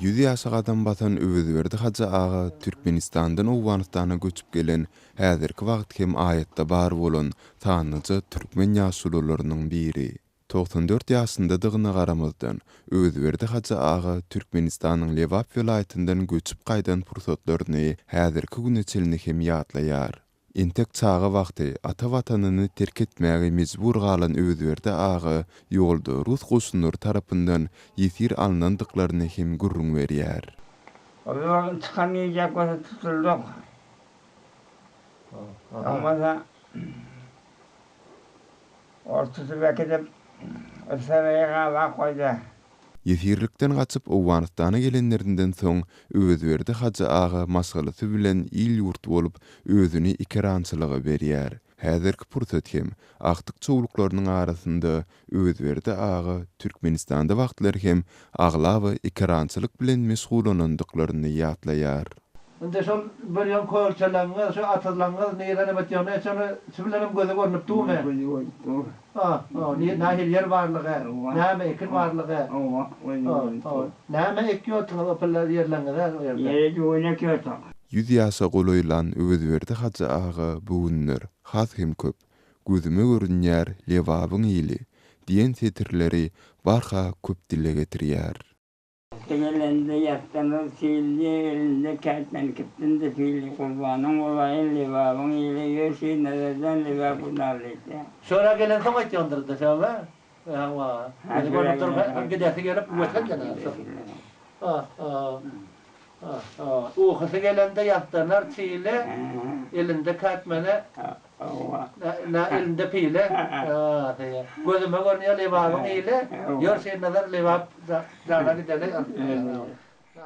Ýüz ýaşa gadam basan Öwezberdi hajy aga Türkmenistandan Owganystana göçüp gelen, häzirki wagt hem aýatda bar bolan sanlyja türkmen ýaşulularynyň biri. 94 ýaşyndadygyna garamazdan, Öwezberdi hajy aga Türkmenistanyň Lebap welaýatyndan göçüp gaýdan pursatlaryny häzirki güne çenli hem ýatlaýar. Entek çaga wagty ata Watanyny terk etmäge mejbur galan Öwezberdi aga ýolda rus goşunlary tarapyndan ýesir alnandyklaryny hem gürrüň berýär. Ol ýoldan çykan gije göze tutuldyk. Soň bolsa ol tutup äkidip, bir saraýa gabap goýdy. Ýesirlikden gaçyp Owganystana gelenlerinden soň Öwezberdi hajy aga maşgalasy bilen il-ýurt bolup, özüni ekerançylyga berýär. Häzirki pursat hem agtyk-çowluklarynyň arasynda Öwezberdi aga Türkmenistanda wagtlary hem aglaba ekerançylyk bilen meşgullanandyklaryny ýatlaýar. Indi şol bölýän kölçeleňiz, şu atyzlaňyz nirä neme etýäňiz, näçe ony şu bilenem göze görnüp durmy? Göze görnüp dur. Ha, ha, nähili ýer barlygy, näme ekin barlygy. Hawa, göze görnüp dur. Näme ekýärsiňiz o pille ýerleňize o ýerde? Ýere düwün ekýärsiň. Ýüz ýaşa golaýlan Öwezberdi hajy aga bu günler has hem köp Gözüme görünýär Lebabyň ili diýen setirleri barha köp dile getirýär. Ata gelende ýatdanaz sildi, elinde kätmen kipdindi pili, Gurbanyň bolaýyn Lebabyň ili, ýör Şirnazarjan Lebap gurnal diýdi. Şora gelensoň aýtýandyrda şoňa. Hawa. Gözi görnüp dur, hem gidesi gelip öten-de. Ha, ha. Ha, ha. Ukusy gelende ýasdanar çile, elinde kätmene. Nä elinde pile. Gözüme görünýär Lebabyň ili. Ýör Şirnazar Lebap jana gideli.